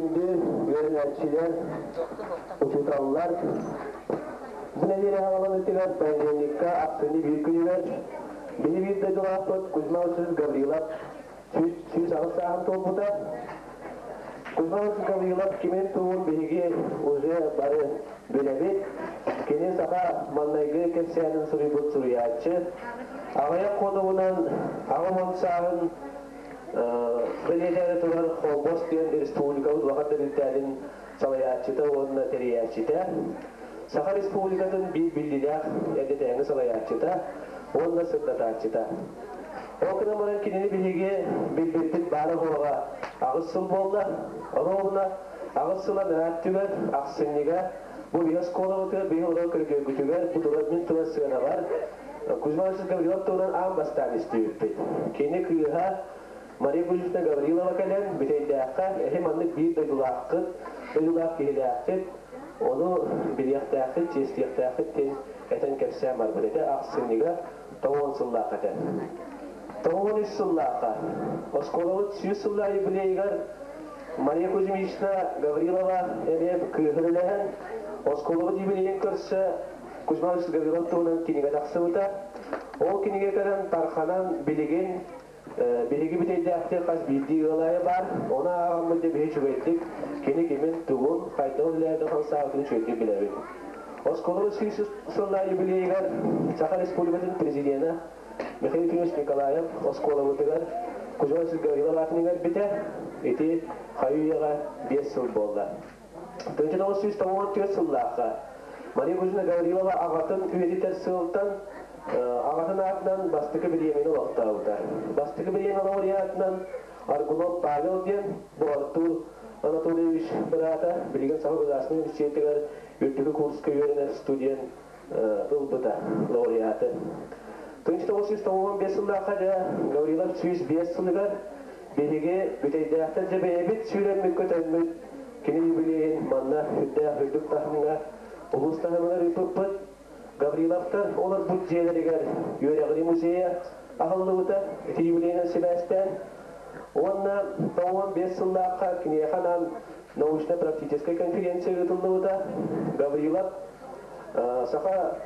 Күндү үөрэнээччилэр, учууталлар, бу нэдиэлэ хааланыытыгар понедельникка ахсынньы биир күнүгэр биһи биир дойдулаахпыт Кузьма Васильевич Гаврилов 108 сааһын туолбута. Кузьма Васильевич Гаврилов кимин туһун биһиги уже бары билэбит. Кини саха маннайгы кэпсээнин суруйбут суруйааччы. Аҕыйах хонугунан 80 сааһын Бэлиэтээри турар Холбос диэн республикабыт улахан тэрилтээтин салайааччыта уонна тэрийээччитэ, Саха Республикатын биир биллиилээх эрдэтээҥи салайааччыта уонна сырдатааччыта. Ол гынан баран кинини биһиги билбиппит баара-суоҕа 8 сыл буолла. Оруобуна 8 сыла өттүгэр ахсынньыга бу биһи оскуолабытыгар, биһи олорор көргөргүтүгэр бу турар мин турар сыанабар Кузьма Васильевич Гаврилов туһунан аан бастаан истибиппит. Кини кыыһа Мария Кузьмична Гаврилова кэлэн, Бүтэйдээххэ эһи маннык биир дойдулааххыт, дойдулаах киһилээххит, ону билиэхтээххит, чиэстиэхтээххит диэн этэн кэпсээн барбыт этэ. Ахсынньыга 90 сыллаах этэ. 93 сыллаахха оскуолабыт 100 сыллаах юбилейыгар Мария Кузьмична Гаврилова эмиэ кыыһын үлэһэн, оскуолабыт юбилейын көрсө Кузьма Иванович Гаврилов туһунан кинигэ тахсыбыта. Ол кинигэ кэлэн тарханан билигин биһиги бүтэйдээхтик хас биирдии ыал аайы баар. Ону ааҕаммыт дьэ биһи үчүгэйдик кини кимин, тугун, хайдах үлэлээбитин хамсаабытын үчүгэйдик билэбит. Оскуолабыт 100 сыллаах юбилейыгар Саха Республикатын президенэ Михаил Ефимович Николаев оскуолабытыгар Кузьма Иванович Гаврилов аатын иҥэрбитэ. Ити хайы-үйэҕэ 5 сыл буолла. 1994 сыллаахха Мария Кузьмина Гаврилова аҕатын үйэтитэр сыалтан аҕатын аатынан бастакы бириэмийэни олохтообута. Бастакы бириэмийэ лауреатынан Аргунов Павел диэн бу Артур Анатольевич быраата, билигин Саха государственнай университетыгар үрдүкү курска үөрэнэр студент ылбыта лауреаты. 1995 сыллаахха дьэ Гаврилов 105 сылыгар биһиги бүтэйдээхтэр дьэ бэйэбит сүүрэммит көтөммүт кини юбилейин манна үрдээх үрдүк таһымҥа улуус таһымыгар ыыппыппыт. Гавриловтар олорбут дьиэлэригэр үөрэҕирии музейа аһыллыбыта ити юбилейынан сибээстээн. Уонна 95 сыллаахха киниэхэ анаан научно-практическай конференция ыытыллыбыта. Гаврилов саха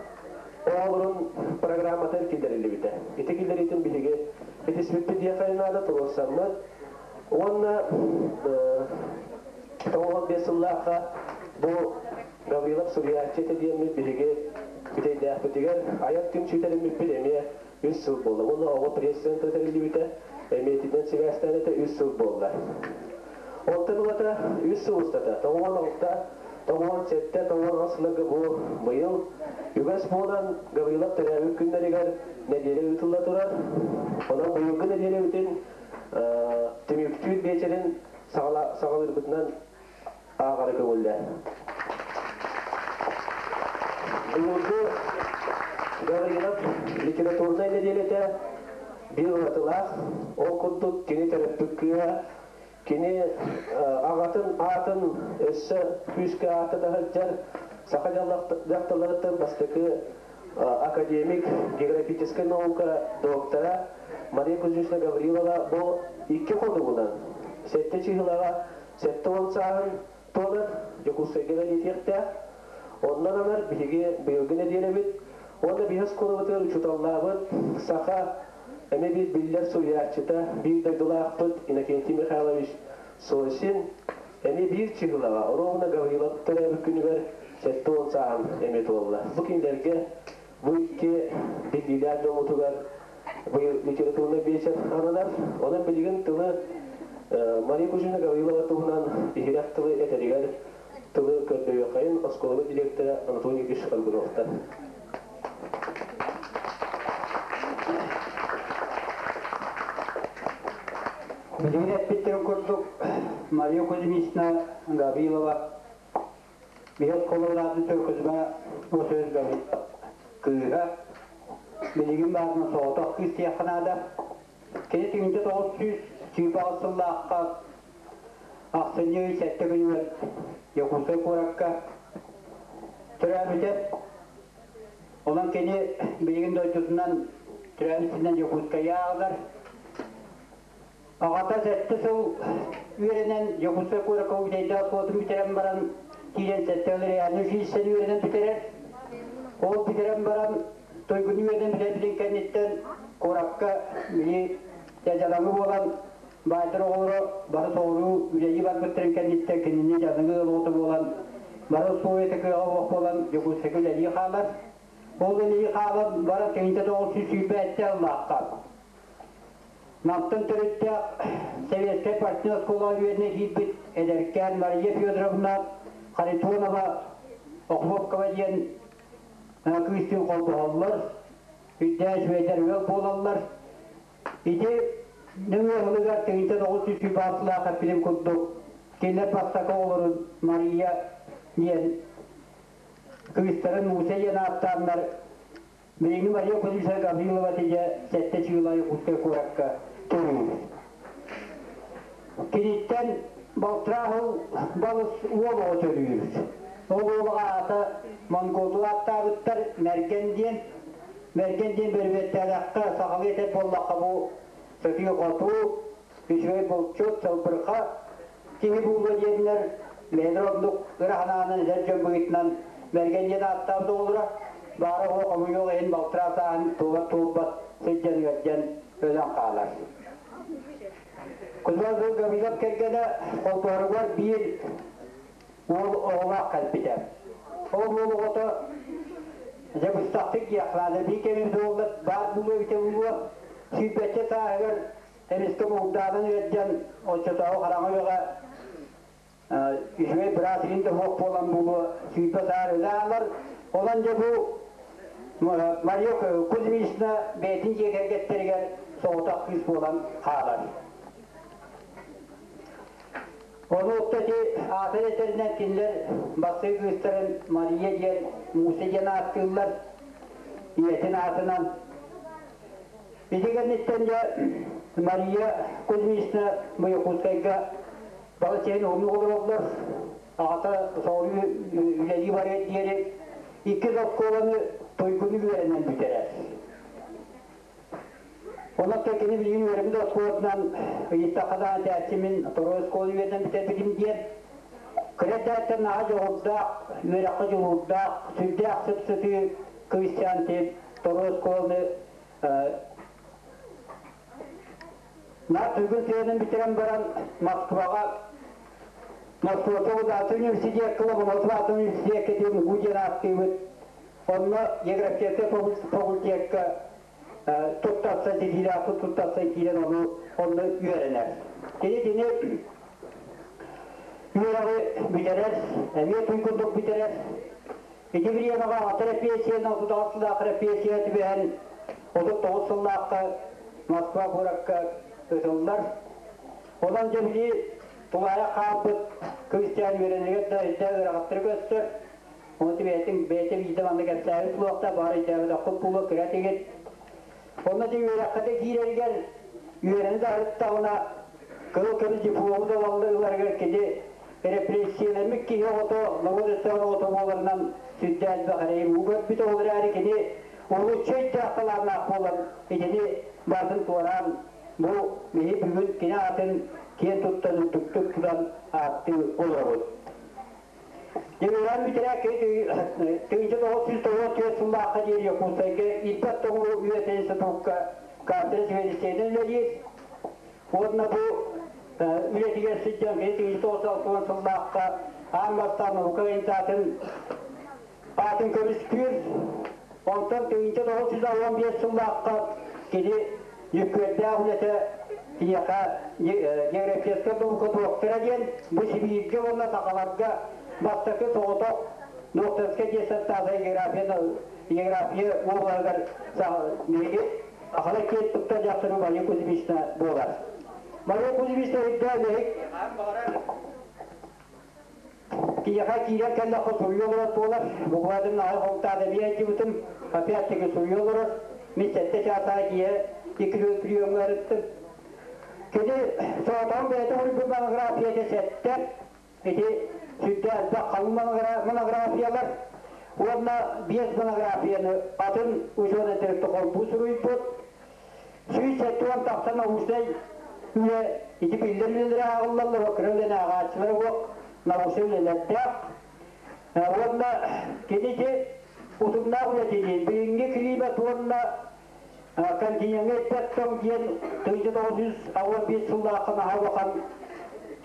оҕолорун программатын киллэриллибитэ. Ити киллэриитин биһиги итиспиппит диэхэ наада туруорсаммыт. Уонна 95 сыллаахха бу Гаврилов суруйааччы этэ диэммит биһиги бүтэйдээхпитигэр айар түмсүү эмиэ 3 сыл буолла. Уонна оҕо пресс-центра тэриллибитэ эмиэ итинэн сибээстээн этэ 3 сыл буолла. Онтон ылата 3 сыл устата 96, 97, 98 сылларга бу быйыл үгэс буолан Гаврилов төрөөбүт күннэригэр нэдиэлэ ыытылла турар. Онон быйылгы нэдиэлэбитин түмүктүүр биэчэрин саҕалыырбытынан ааҕары көҥүллээ. Быйылгы Гаврилов литературнай нэдиэлэтэ биир уратылаах. Ол курдук кини төрөппүт кыыһа, кини аҕатын аатын өссө күүскэ ааттата сылдьар саха дьахталларыттан бастакы академик, географическай наука доктора Мария Кузьмична Гаврилова бу 2 хонугунан 7 чыһылаҕа 70 сааһын туолар Дьокуускайга бэлиэтиэхтээх. Оннон анар биһиги быйылгы нэдиэлэбит уонна биһи оскуолабытыгар учууталлаабыт саха эмиэ биир биллэр суруйааччыта, биир дойдулаахпыт Иннокентий Михайлович Сосин эмиэ биир чыһылаҕа оруобуна Гаврилов төрөөбүт күнүгэр 70 сааһын эмиэ туолла. Бу кинилэргэ бу икки биллиилээх дьоммутугар быйыл литературнай биэчэр ананар. Онон билигин тылы Мария Кузьмина Гаврилова туһунан иһирэх тылы этэригэр тылы көрдөйүөххэйин оскуола директора Анатолий Ильич Аргуновтар. Билигин эппиттэрин курдук Мария Кузьмична Гаврилова биһи оскуолалаатын Кузьма Васильевич Гаврилов кыыһа билигин баарынан соҕотох кыыс диэххэ наада. Кини 1928 сыллаахха ахсынньы ый 7 күнүгэр Якутскай куоракка төрөөбүтэ. Онон кини билигин дойдутунан төрөөбүт сиринэн Якутскайга ааҕылар. Аҕата сэттэ сыл үөрэнэн Дьокуускай куоракка Үтэйдээх оскуолатын бүтэрэн баран киирэн сэттэ ылырыйааны училищены үөрэнэн бүтэрэр. Ол бүтэрэн баран Тойгуну үөрэнэн бүтэрбитин кэнниттэн куоракка били дьадаҥы буолан баайдар оҕолоро бары соҕуруу үлэлии барбыттарын кэнниттэн кинини дьадаҥы ыал оҕото буолан бары условията кыаҕа суох буолан Дьокуускайга үлэлии хаалар. Ол үлэлии хаалан баран кинитэ 927 аллаахха Намтан төрүттээх Советскай партия оскуолаҕа үөрэнэ киирбит эдэркээн Мария Федоровна Харитонова Охлопкова диэн кыыстыын холбоһоллор, үрдээн үчүгэйдэр ыал буолаллар. Ити нөҥүө сылыгар 1920 сылаах эппитим курдук кинилэр бастакы оҕолорун Мария диэн кыыстарын Муся диэн ааттааннар Билиҥҥи Мария Кузьмична Гаврилова тиийэ сэттэ чыылай Якутскай куоракка төрүүр. Киниттэн балтараа сыл балыс уол оҕо төрүүр. Ол уол аата монголлуу ааттаабыттар Мэргэн диэн. Мэргэн диэн бөрүбүөттээтэххэ сахалыы этэр буоллахха бу сытыы-хотуу, үчүгэй булчут, сылбырха киһи буолуо диэннэр бэйэлэрэ оннук ыра санаанан эдэр дьон быһыытынан Мэргэн диэн ааттаабыт оҕолоро баара оҕо хомуйуох иһин балтараа сааһын туолар туолбат сылдьан ыалдьан өлөн хаалар. Кузьма Гаврилов кэргэнэ холбоһоругар биир уол оҕолоох кэлбитэ. Ол уол оҕото дьэ быстахтык диэхлаана биир кэмин буолла баар буолуо эбитэ буолуо сүүрбэччэ сааһыгар Эмискэ бултаанан ыалдьан, оччотооҕу хараҥа үйэҕэ үчүгэй быраас иһин да суох буолан буолуо, 20 саар өлө аалар. Онон дьэ бу Мария Кузьминична бэйэтин дьиэ кэргэттэригэр соҕотох кыыс буолан хаалар. Ону ити аатын этэринэн кинилэр бастакы кыыстарын Мария диэн, Муся диэн ааттыыллар. Ийэтин аатынан. Ити кэнниттэн дьэ Мария Кузьминична бу Якутскайга балаччайын уһуннук олороллор. Аҕата соҕуруу үлэлии барыар диэри иккис оскуоланы туйгуну үөрэнэн бүтэрэр. Онон кини билигин үөрэммит оскуолатынан ыйыттахха даҕаны этээччи мин второй оскуоланы үөрэнэн бүтэрбитим диэн. Кыра эрдэҕиттэн наһаа дьоҕурдаах, үөрэххэ дьулуурдаах, сүрдээх сып-сытыы кыысчаан тип второй оскуоланы Наар туйгун сыанан бүтэрэн баран Москваҕа Москваҕа Удача университекка Ломоносов университекка диэн МГУ диэн ааттыыбыт. Онно географическай факультекка туттарса ситиилээхтик туттарса киирэн ону онно үөрэнэр. Кини кини үөрэҕи бүтэрэр, эмиэ туйгундук бүтэрэр. Ити бириэмэҕэ аҕата эрэпиэссийэнэн 39 сыллаах эрэпиэссийэ түбэһэн 39 сыллаахха Москва куоракка ытыллар. Онон дьэ били тулаайах хаалбыт кыысчаан үөрэнэригэр да өйдөөх ыарахаттары көстөр. Ону бэйэтин бэйэтэ биирдэ манна кэпсээбит буолуохтаах, баҕар өйдөөбөтөххүт буолуо кыра этигит. Онно дьэ үөрэххэ да киирэригэр үөрэнэ да сырыттаҕына кыһыл көмүс диплому да ыларыгар кини репрессиялэммит киһи оҕото, норуот өстөөх оҕото буоларынан сүрдээх элбэх эрэйи уу көрбүтэ. Ол эрээри кини уһулуччу өйдөөх талааннаах буолан итини барытын туораан бу биһи бүгүн кини аатын киэн туттан үрдүктүк тутан ааттыы олоробут. Дьиҥинэн бүтэрэ 1994 сыллаахха диэри Якутскайга ирбэт тоҥу үөтэ институкка кафедра сэбиэдиссэйинэн үлэлиир. Уонна бу үлэтигэр сылдьан кини 1960 сыллаахха аан бастаан наука организациятын аатын көмүскүүр. Онтон 1915 сыллаахха кини дьүккүөрдээх үлэтэ киниэхэ географическай наука доктора диэн бу Сибииргэ уонна сахаларга бастакы соҕотох докторскай диссертация география география уобалаһыгар биһиги сахалар киэн туттар дьахтары Мария Кузьмична буолар. Мария Кузьмична өйдөөн эһик Киһиэхэ киирэн кэллэххэ суруйа олорор буолар. Буквально наһаа холтаан эмиэ сылдьыбытым. Опять-таки суруйа олорор. Мин сэттэ чаастаах киһи икки приемҥа ырыттым. Кини соҕотоҕун бэйэтэ суруйбут монографията сэттэ. Ити сүрдээх элбэх халыҥ монографиялар. Уонна биэс монографияны атын учуонайдарыттан холбуу суруйбут. 170 тахса научнай үлэ ити биллэр үлэлэри ааҕыллаллар, кыра үлэни ааҕааччылар уох научнай үлэлэрдээх. Уонна кини ити утумнаах үлэтинии билиҥҥи климат уонна континеҥҥа ирбэт тоҥ диэн 1985 сыллаахха наһаа улахан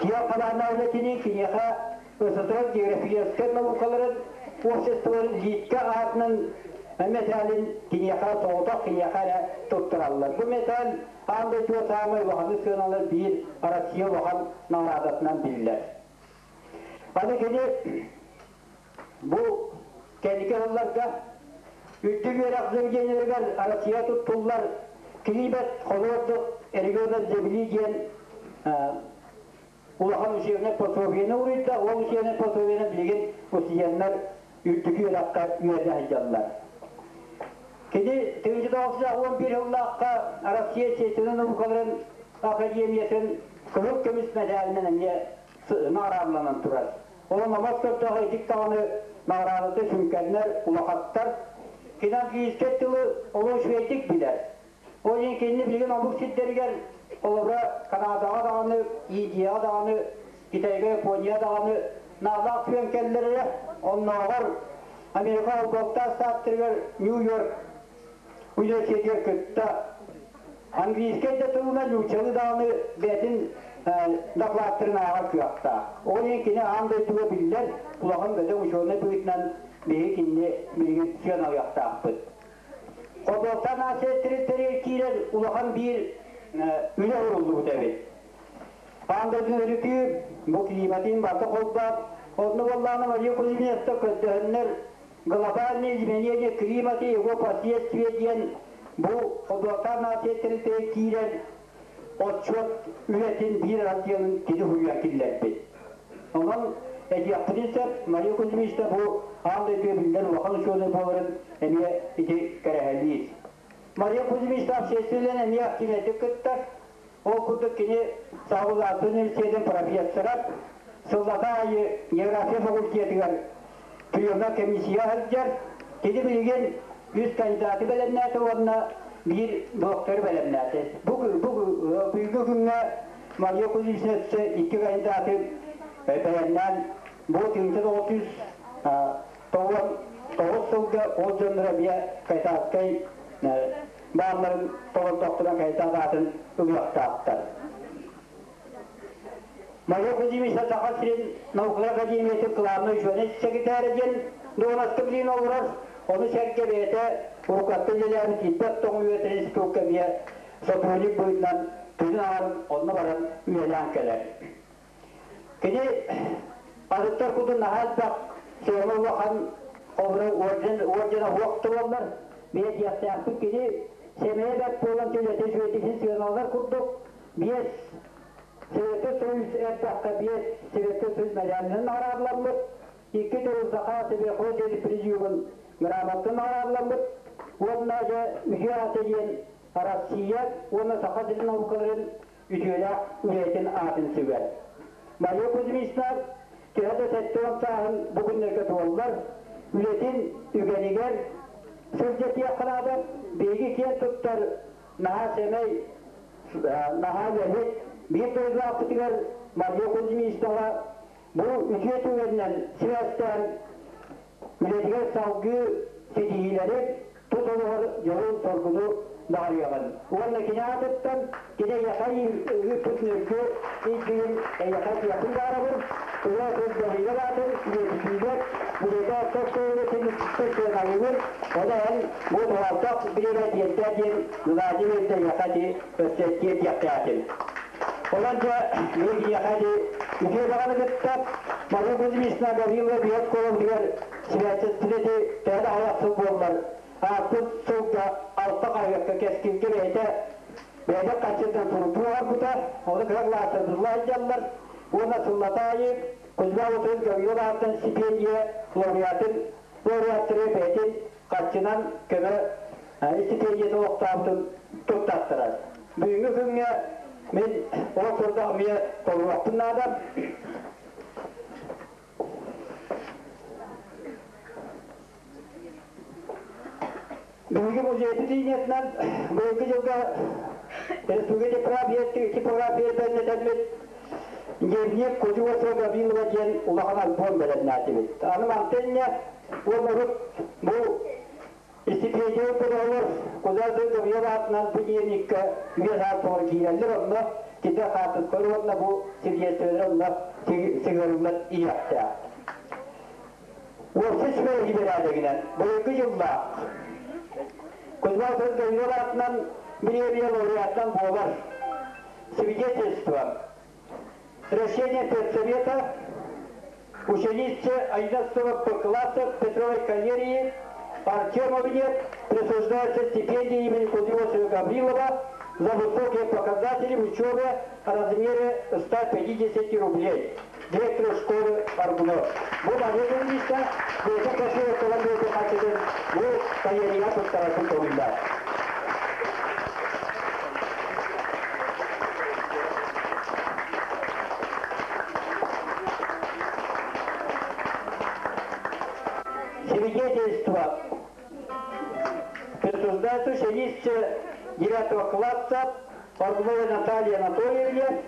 киэҥ хабааннаах үлэтинии киниэхэ СССР географическай наукаларын обществоларын Литка аатынан мэтээлин киниэхэ соҕотох киниэхэ эрэ туттараллар. Бу мэтээл аан дойдуга саамай улаханнык сыаналар биир Россия улахан наҕараадатынан биллэр. Аны кини бу кэнники сылларга үрдүк үөрэх заведениеларыгар Россия туттуллар климат холуодук региона земли диэн улахан учебнай пособиены уруйда. Ол учебнай пособиены билигин устудьуоннар үрдүкү үөрэххэ үөрэнэ сылдьаллар. Кини 1911 сыллаахха Россия естественнэй наукаларын академиятын кыһыл көмүс мэдээлинэн эмиэ наҕараадаланан турар. Ол омос көрдөөх итик даҕаны наҕараадата сүҥкэннэр, улахаттар. Кини английскай тылы олус үчүгэйдик билэр. Ол иһин кинини билигин омук сирдэригэр, холобура, Канадаҕа даҕаны, Индияҕа даҕаны, Китайга, Япония даҕаны наалаах түгэн кэллэр эрэ, оннооҕор Америка холбоһуктаах штаттарыгар Нью-Йорк университетыгар кытта английскай да тылынан нууччалыы даҕаны бэйэтин докладтарын ааҕар кыахтаах. Ол иһин кини аан дойдуга биллэр улахан бөдөҥ учуонай быһыытынан биһиги кинини билигин сыаналыахтаахпыт. Холбоһуктаах нация тэрилтэригэр киирэр улахан биир үлэ уруллубут эбит. Аан дойдуну өрүтүү бу климатын барыта холбоот, онно буоллаҕына Мария Кузьминецта көрдөһөннөр глобальное изменение климата и его последствия диэн бу холбоһуктаах нация тэрилтэригэр киирэр отчуот үлэтин биир отделын кини суруйан киллэрбит. Онон этиэхпитин сөп, Мария Кузьминична бу аан дойдуга биллэр улахан учуонай буоларын эмиэ ити кэрэһэлиир. Мария Кузьминична общественнай эмиэ активнайдык кыттар. Ол курдук кини Саҕалаатын университетын профессора, сыллата аайы география факультетыгар приемнай комиссия сылдьар. Кини билигин үс кандидаты бэлэмнээтэ уонна биир докторы бэлэмнээтэ. Бу бүгүҥҥү күҥҥэ Мария Кузьминична икки кандидаты бэлэмнээн бу 1999 сылга ол дьонноро эмиэ Кайтаатскай баалларын толордохтуна Кайтаат аатын ылыахтаахтар. Мария Кузьминична Саха сирин наукалар академиятын главнай учуонай секретаря диэн дуоһунаска билигин олорор. Ону сэргэ бэйэтэ уруккаттан үлэлээбит Ирбэт тоҥ үөрэтэр институкка эмиэ сотрудник быһыытынан күнүн аҥарын онно баран үлэлээн кэлэр. Кини атыттар курдук наһаа элбэх сыала улахан холобура орден ордена суох буоллар бэйэ диэхтээхпит кини сэмэйэ бэрт буолан үлэтин үчүгэйдик сыаналанар курдук биэс Советскай Союз эрдэххэ биэс Советскай Союз мэдээлинэн наҕараадаламмыт, икки төгүл Саха Сибиряков диэн президиумун грамотатын наҕараадаламмыт уонна дьэ үтүө аата диэн Россия уонна Саха сирин наукаларын үтүөлээх үлэтин аатын сүгэр. Мария Кузьминична төһө да 70 сааһын бу күннэргэ туоллар, үлэтин үгэнигэр сылдьатыахха наада, биһиги киэн туттар наһаа сэмэй, наһаа үлэһит, биир дойдулаахпытыгар Мария Кузьминичнаҕа бу үтүө түгэнинэн сибээстээн үлэтигэр салгыы ситиһиилэри тус олоҕор дьолу-соргуну баҕарыаҕын. Уонна кини аатыттан кини эйиэхэ ыыппыт нөргү илдьигин эйиэхэ тиэхпин баарабын, тула сылдьарыгар аатын үйэтитиигэр үлэтэ орто оскуолатын сыаналыыбын, ону эн бу туһалаах бириэмэ тиэрдэ диэн Владимир эйиэхэ ити өссө тиэрдиэхтээтим. Онон дьэ, мин киниэхэ ити үтүө баҕаны кытта Мария Кузьминична Гаврилова биһиги оскуолабытыгар сибээстэспит ити төһө да аҕыйах сыл буоллар, ааспыт сылга алта хаһыакка кэскилгэ бэйэтэ бэйэтэ хаччыттан сурутуу оҥорбута, ону кыра кылаастарбытыла сылдьаллар уонна сыллата аайы Кузьма Лукин Гаврилов аатынан стипендия лауреатын лауреаттары бэйэтин харчынан көмө стипендиятын олохтообутун туттартарар. Бүгүҥҥү күҥҥэ мин ол сордох эмиэ толоруохпун наада. Биһиги музейбыт линиятынан быйылгы дьылга Республика типография бэлэмнэтэммит Дневник Кудьуоса Гаврилова диэн улахан альбом бэлэмнээтибит. Аны мантан уонна бу истипиэдьийэ оҕолор Кудьуоса Гаврилова аатынан бу дневниккэ үйэ саас туора киирэллэр, онно кини хаартыскалар уонна бу свидетельстволар онно сыһыарыллан иһиэхтээх. Уопсай сүбэлэһии бэрээдэгинэн быйылгы дьыллаах Кузьма Гаврилов аатынан бириэмийэ лауреатынан буолар свидетельство Решение педсовета ученице 11 П класса Петровой Калерии Артемовне присуждается стипендия имени Кудрявцева Гаврилова за высокие показатели в учебе в размере 150 рублей. Директор школы Аргунов. Бу Мария Ильинична, бэйэтин красивый Колумбия хачытын бу карьерия туттаратын көҥүллэр. Свидетельство присуждается ученице 9 класса Аргуновой Наталье Анатольевне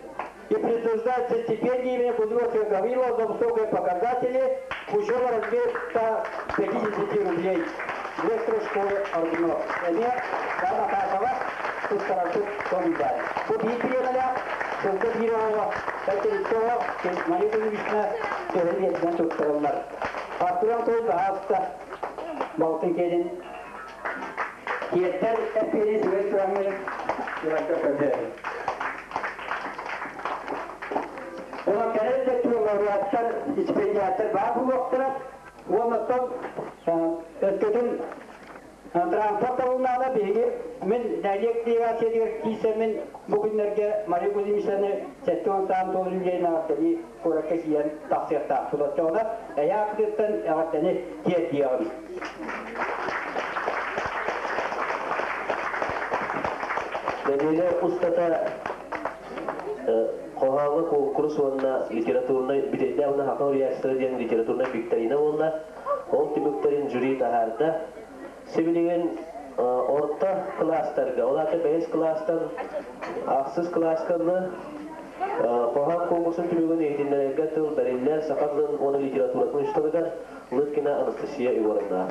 и присуждается стипендия имени Кудрявцева Гаврилова за высокие показатели учеба в размере 150 рублей. Директор школы Аргунов. Эмиэ Наташава туттарарбыт көҥүллэр. Бу биир бириэмэлээх сылга биир оҕоҕо Петрицова Мария Кузьминична төһө биэрдинэн туттарыллар. Артуран той баһааста балтын киэнин тиэрдэр эппиэри сүгэн тураҥҥын ыларга көрдөһөбүн. Онон кэлэр да лауреаттар, стипендиаттар баар буолуохтара. Уонна оттон өскөтүн транспорт табыллаҕына биһиги мин нэһилиэк делегациятыгар киирсэммин бу күннэргэ Мария Кузьминичнаны 70 саам туолар үбүлүөйүн эҕэрдэлии куоракка киирэн тахсыахтаахпыт. Оччоҕуна эһээ аатыттан эҕэрдэни тиэрдиэҕим. Нэдиэлэ устата хоһооҥҥо куонкурус уонна литературнай бүтэйдээх уонна Саха уруйааччылара диэн литературнай викторина буолла. Ол түмүктэрин жюри таһаарда. Сибилигин орто кылаастарга, ол аата бэһис кылаастан ахсыс кылааска дылы хоһоон конкурсун түмүгүн иһитиннэрэргэ тыл бэриллэр саха тылын уонна литературатын учууталыгар Лыткина Анастасия Егоровна.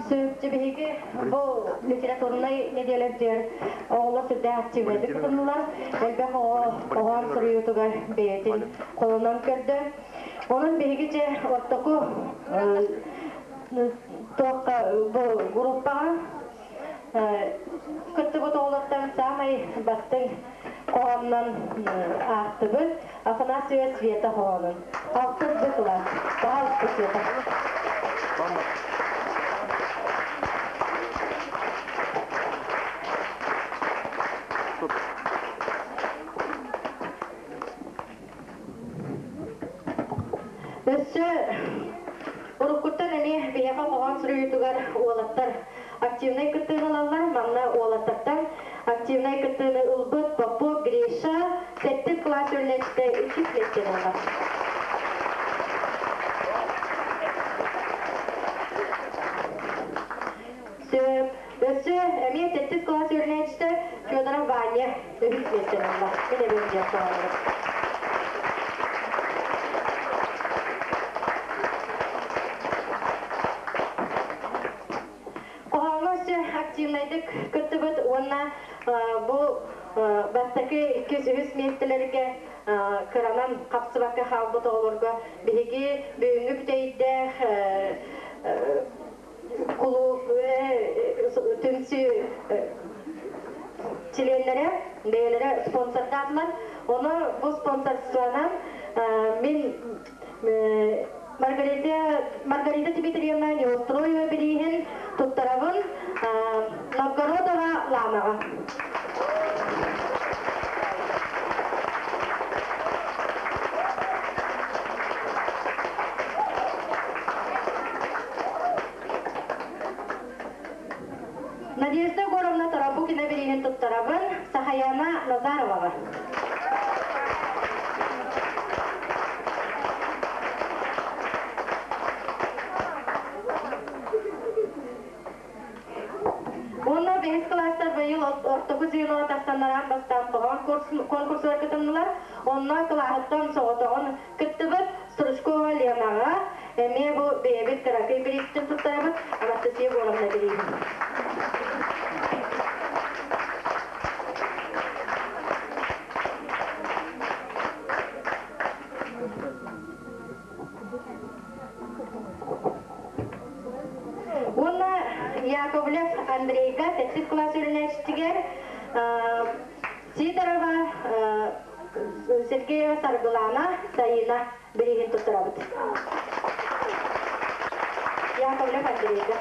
Сөп, биһиги бу литературнай нэдиэлэбитигэр оҕолор сүрдээх активнайдык кытыннылар. Элбэх оҕо хоһоон суруйуутугар бэйэтин холонон көрдө. Онон биһиги дьэ ортоку туохха бу группаҕа кыттыбыт оҕолортон саамай бастыҥ хоһоонунан аахтыбыт Афанасьева Света хоһоонун. Алтыс Б кылаас. Пожалуйста, Света. Өссө уруккуттан эмиэ биһиэхэ хоһоон суруйуутугар уолаттар активнай кыттыыны ылаллар. Манна уолаттартан активнай кыттыыны ылбыт Попов Гриша сэттис кылаас үөрэнээччитэ иккис миэстэни ылла. Сөп. Өссө эмиэ сэттис кылаас үөрэнээччитэ Федоров Ваня үһүс миэстэни ылла. Мин эбэм диэн хоһоонугар. Хоһооҥҥо өссө активнайдык кыттыбыт уонна бу бастакы иккис үһүс миэстэлэргэ кыранан хапсыбакка хаалбыт оҕолорго биһиги бүгүҥҥү бүтэйдээх кулууп түмсүү чилиэннэрэ бэйэлэрэ спонсордаатылар. Ону бу спонсорствонан мин Маргарита Маргарита Дмитриевна Неустроева бирииһин туттарабын Новгородова Ланаҕа. Сахаяна Назароваҕа. Уонна бэһис кылаастар быйыл ортоку звеноҕа тахсаннар бастаан хоһоон конкурсугар кытыннылар. Онно кылааһыттан соҕотоҕун кыттыбыт Стручкова Ленаҕа эмиэ бу бэйэбит кыракый бириистин туттарабыт Анастасия Егоровна бирииһин. Уонна Яковлев Андрейга сэттис кылаас үөрэнээччитигэр Сидорова Сергеева Саргылана Сайына бирииһин туттарабыт. Яковлев Андрейга.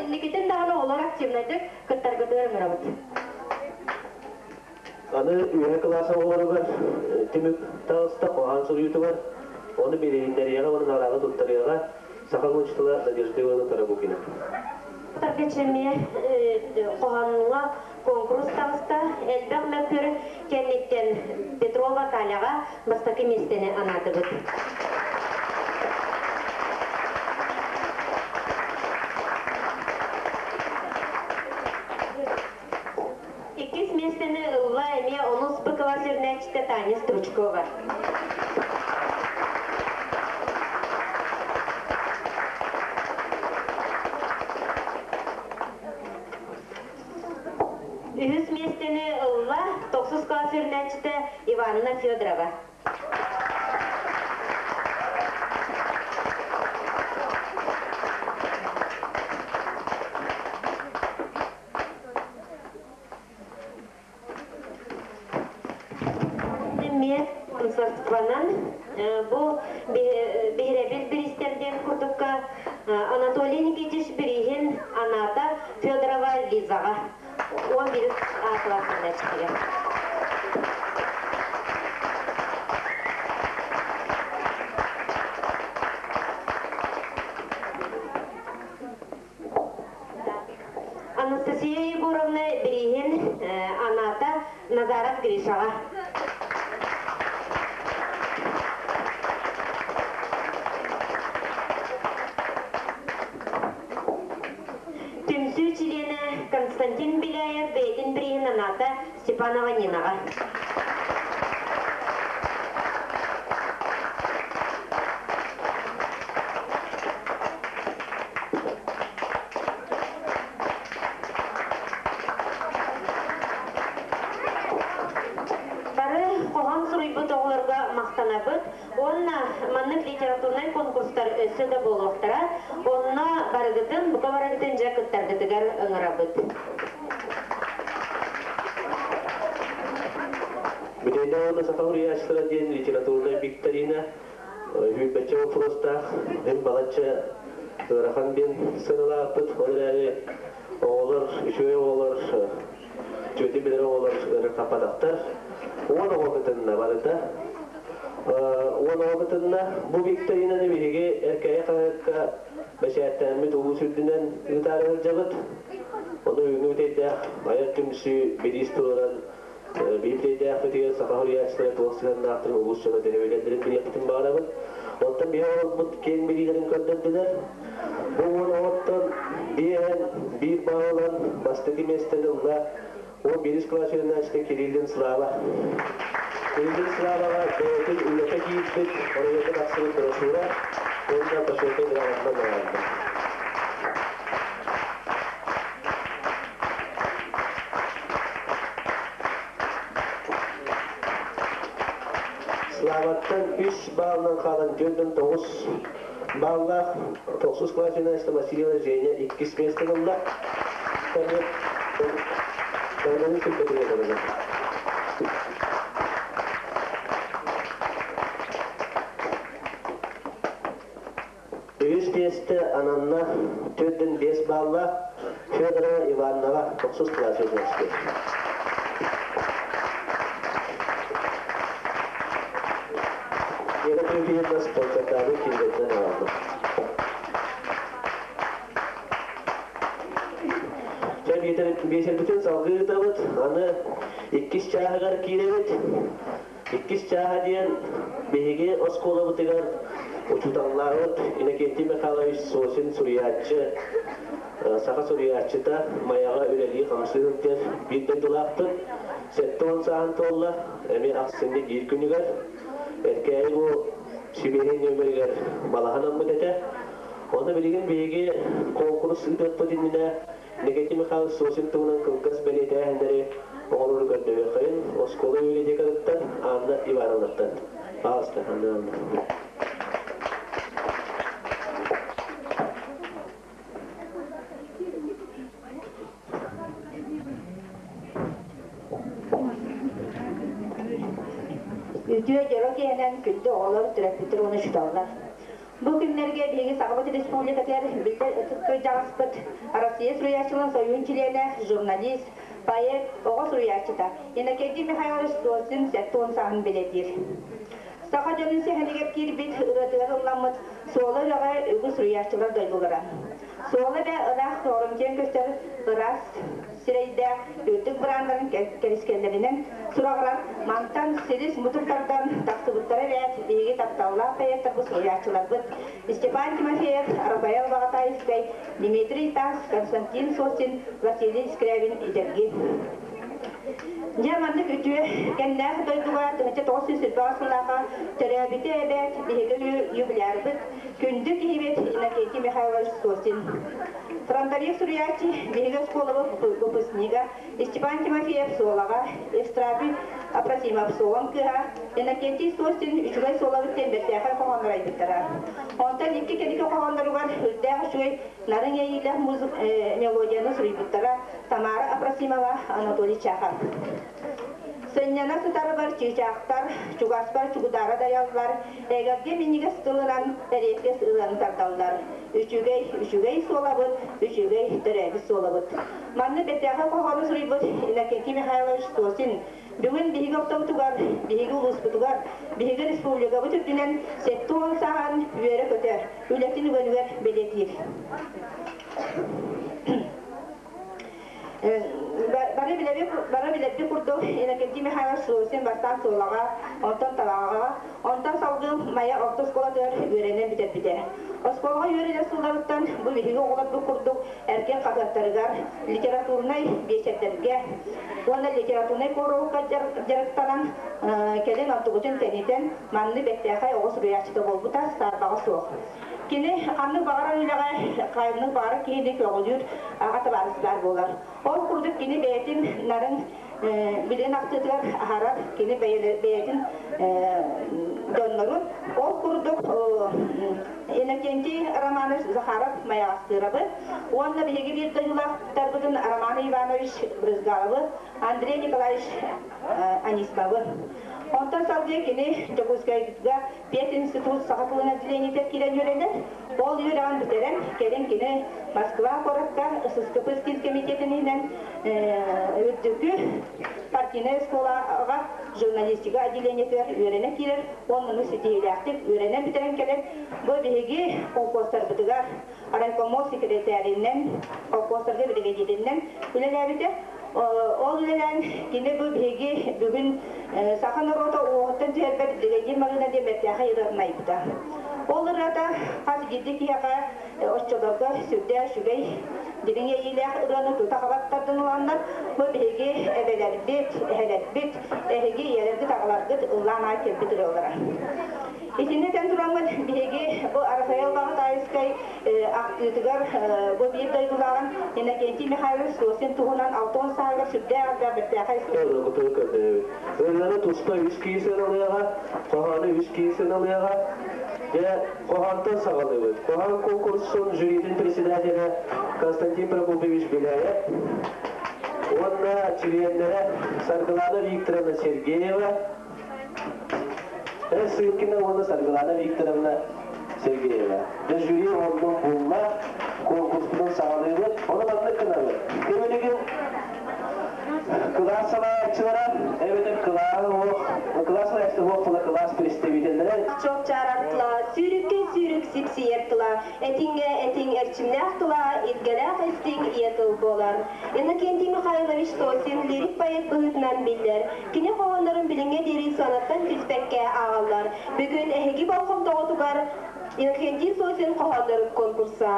Инникитин даҕаны оҕолор активнайдык кыттаргытыгар ыҥырабыт. Аны үөһэ кылаас оҕолоругар түмүк таҕыста хоһоон суруйуутугар, ону билиһиннэриэҕэ уонна наҕараада туттарыаҕа саха учуутала Надежда Ивановна Тарабукина. Таргачемия хоһооҥҥо куонкурус таҕыста. Элбэх мөккүөр кэнниттэн Петрова Каляҕа бастакы миэстэни анаатыбыт. Иккис миэстэни ылла эмиэ онус Б кылаас үөрэнээччитэ Таня Стручкова. Үһүс миэстэни ылла тохсус кылаас үөрэнээччитэ Иванна Федорова. Эмиэ спонсорствонан бу биһирэбил бириистэр диэн курдукка Анатолий Никитич бирииһин анаата Федорова Лизаҕа 11 А кылаастан Анастасия Егоровна бирииһин анаата Назаров Гришаҕа. Түмсүү чилиэнэ Константин Беляев бэйэтин бирииһин анаата Степанова Нинаҕа. Бары хоһоон суруйбут оҕолорго махтанабыт уонна маннык литературнай конкурстар өссө да буолуохтара. Онно барыгытын, бука барыгытын дьэ кыттаргытыгар ыҥырабыт. Бүтэйдэ уонна саха суруйааччылара диэн литературнай викторина сүүрбэччэ боппуруостаах мин балачча ыарахан диэн сыаналаабыт. Ол эрээри оҕолор, үчүгэй оҕолор, үчүгэйдик билэр оҕолор ыарырҕаппатахтар. 10 оҕо кытынна барыта. 10 оҕо кытынна. Бу викторинаны биһиги Эркээйи хаһыакка бэчээттэммит улуус үрдүнэн ыытаары сылдьабыт. Ону бүгүҥҥү бүтэйдээх айар түмсүү бириис туруоран биир бүтэйдээхпитигэр саха суруйааччылара туох сыһыаннаахтарын улуус дьоно төһө билэллэрин билиэхпитин баҕарабыт. Оттон биһи оҕолорбут киэҥ билиилэрин көрдөрдүлэр. Бу 10 оҕоттон биэһэн биир баал ылан бастакы миэстэни ылла 11 кылаас үөрэнээччитэ Кириллин Слава. Кириллин Славаҕа бэйэтин үлэтэ киирбит, оройуонна тахсыбыт брошюра уонна почетнай грамотанан наҕараадаланна. Славаттан үс баалынан хаалан 4,9 бааллаах тохсус кылаас үөрэнээччитэ Васильева Женя иккис миэстэни ылла. Тормозун сүрбэтигэр олорор. Үһүс миэстэ ананна 4,5 бааллаах Федорова Иванова тохсус кылаас үөрэнээччитэ. Вера Тимофеевна спонсордаабыт кинигэтинэн аҕалла. Биэчэрбитин салгыы ыытабыт. Аны иккис чааһыгар киирэбит. Иккис чааһа диэн биһиги оскуолабытыгар учууталлаабыт Иннокентий Михайлович Сосин суруйааччы, саха суруйааччыта Майаҕа үлэлии-хамсыы сылдьар биир дойдулаахпыт. 70 сааһын туолла, эмиэ ахсынньы биир күнүгэр. Эркээйи бу сибиэһэй нүөмэригэр балаһанаммыт этэ. Онно билигин биһиги куонкурус ыытыахпыт иннинэ Никита Михайлович Сосин туһунан кылгас бэлиэтээһиннэри оҥорору көрдөһүөххэйин оскуола библиотекатыттан Анна Ивановнаттан. Пожалуйста, Анна Ивановна. Үтүө дьоро киэһэнэн күндү оҕолор, төрөппүттэр уонна учууталлар. Бу күннэргэ биһиги Сахабыт Республикатыгар биллэр ытык кырдьаҕаспыт, Россия суруйааччыларын сойуун чилиэнэ, журналист, поэт, оҕо суруйааччыта Иннокентий Михайлович Сосин 70 сааһын бэлиэтиир. Саха дьонун сэһэнигэр киирбит ырыатыгар ылламмыт Суола үрэҕэ үгүс суруйааччылар дойдулара. Суола эбэ ыраах тоҕорумтуйан көстөр ыраас сирэйдээх үрдүк бырааннарын кэрискэллэринэн сураҕырар мантан силис мутук тардан тахсыбыттара эбээт биһиги тапталлаах поэттарбыт суруйааччыларбыт Степан Тимофеев, Рафаэл Баҕатаевскай, Дмитрий Таас, Константин Сосин, Василий Скрябин Идэрги. Дьэ маннык үтүө кэннээх дойдуга 1928 сыллааха төрөөбүтэ эбээт биһиги юбилярбыт күндү киһибит Иннокентий Михайлович Сосин. Фронтовик суруйааччы биһиги оскуолабыт выпускнига Степан Тимофеев Суолаҕа, Евстрафий Апросимов Суолан кыыһа, Иннокентий Сосин үчүгэй суолабыт диэн бэртээхэй хоһооннор айбыттара. Онтон икки кэнники хоһоонноругар үрдээх үчүгэй нарын иэйиилээх мелодияны суруйбуттара Тамара Апросимова, Анатолий Чахов. Сынньана сытарбар чыычаахтар, чугаспар чугудаара дайаллар, эгэлгэ минньигэс тылынан эриэккэс ырыаны тардаллар. Үчүгэй, үчүгэй суолабыт, үчүгэй төрөөбүт суолабыт. Манна бэртээхэй хоһоону суруйбут Иннокентий Михайлович Сосин бүгүн биһиги ортобутугар, биһиги улууспутугар, биһиги республикабыт үрдүнэн 70 сааһын үөрэ-көтө, үлэтин үгэнүгэр бэлиэтиир. Бары билэбит, бары билэрбит курдук, Иннокентий Михайлович Сосин бастаан Суолаҕа, онтон Табаҕаҕа, онтон салгыы Майа орто оскуолатыгар үөрэнэн бүтэрбитэ. Оскуолаҕа үөрэнэр сылларыттан бу биһиги оҕолорбут курдук эргин хаһыаттарыгар, литературнай биэчэрдэргэ уонна литературнай куруһуокка дьарыктанан, кэлин онтубутун тэнитэн, манны бэртээхэй оҕо суруйааччыта буолбута саарбаҕа суох. Кини ханнык баҕарар үлэҕэ, ханнык баҕарар киһини көҕүлүүр аҕа табаарыстаах буолар. Ол курдук кини бэйэтин нарын билин ахтыытыгар аһарар, кини бэйэтин дьоннорун. Ол курдук Иннокентий Романович Захаров Майаҕастыырабы уонна биһиги биир дойдулаахтарбытын Роман Иванович Брызгаловы, Андрей Николаевич Анисимовы. Онтон салгыы кини Дьокуускайга Пединститут саха тылын отделениетыгар киирэн үөрэнэр. Ол үөрэҕин бүтэрэн, кэлин кини Москва куоракка ССКП комитетин иһинэн үрдүкү партийнай оскуолаҕа журналистика отделениетыгар үөрэнэ киирэр уонна ситиһиилээхтик үөрэнэн бүтэрэн кэлэн, бу биһиги холкуостарбытыгар райкомол секретаринэн, холкуостарга биригэдьииринэн үлэлээбитэ. Ол үлэлээн кини бу биһиги бүгүн саха норуота уоһуттан түһэрбэт биригэдьиир Марыына диэн бэртээхэй ырыатын айбыта. Ол ырыата хас биирдии киһиэхэ оччолорго сүрдээх үчүгэй дириҥ иэйиилээх ырыаны тута хабаттардан ыланнар, бу биһиги эбэлэрбит, эһэлэрбит, эһиги ийэлэргит, аҕаларгыт ыллаан аай кэлбит ырыалара. Итиннэ этэн тураммыт биһиги бу Рафаэл Баҕатаайыскай ахтыытыгар бу биир дойдулааҕын Иннокентий Михайлович Сосин туһунан 60 сааһыгар сүрдээх элбэх бэртээхэй Ырыабытын көрдөрөбүт. Ырыаны туспа үс киһи сыаналыаҕа, хоһоону үс киһи сыаналыаҕа. Дьэ, хоһоонтон саҕалыыбыт. Хоһоон конкурсун жюритин председателэ Константин Прокопьевич Беляев уонна чилиэннэрэ Саргылана Викторовна Сергеева, Сыркина уонна Саргылана Викторовна Сергеева. Дьэ жюри оннун булла, конкурспутун саҕалыыбыт. Ону маннык гынабыт. Ким кылаас салайааччылара эбэтэр кылааһы уох, кылаас салайааччыта уох була кылаас представителлэрэ Чопчаарар тыла, сүүрүккэ сүүрүк сипсийэр тыла, этиҥҥэ этиҥ эрчимнээх тыла, илгэлээх истиҥ. ийэ тыл буолар. Иннокентий Михайлович Сосин лирик поэт быһыытынан биллэр. Кини хоһооннорун билиҥҥэ диэри сыанаттан түспэккэ ааҕаллар. Бүгүн эһиги болҕомтоҕутугар Иннокентий Сосин хоһооннорун конкурса.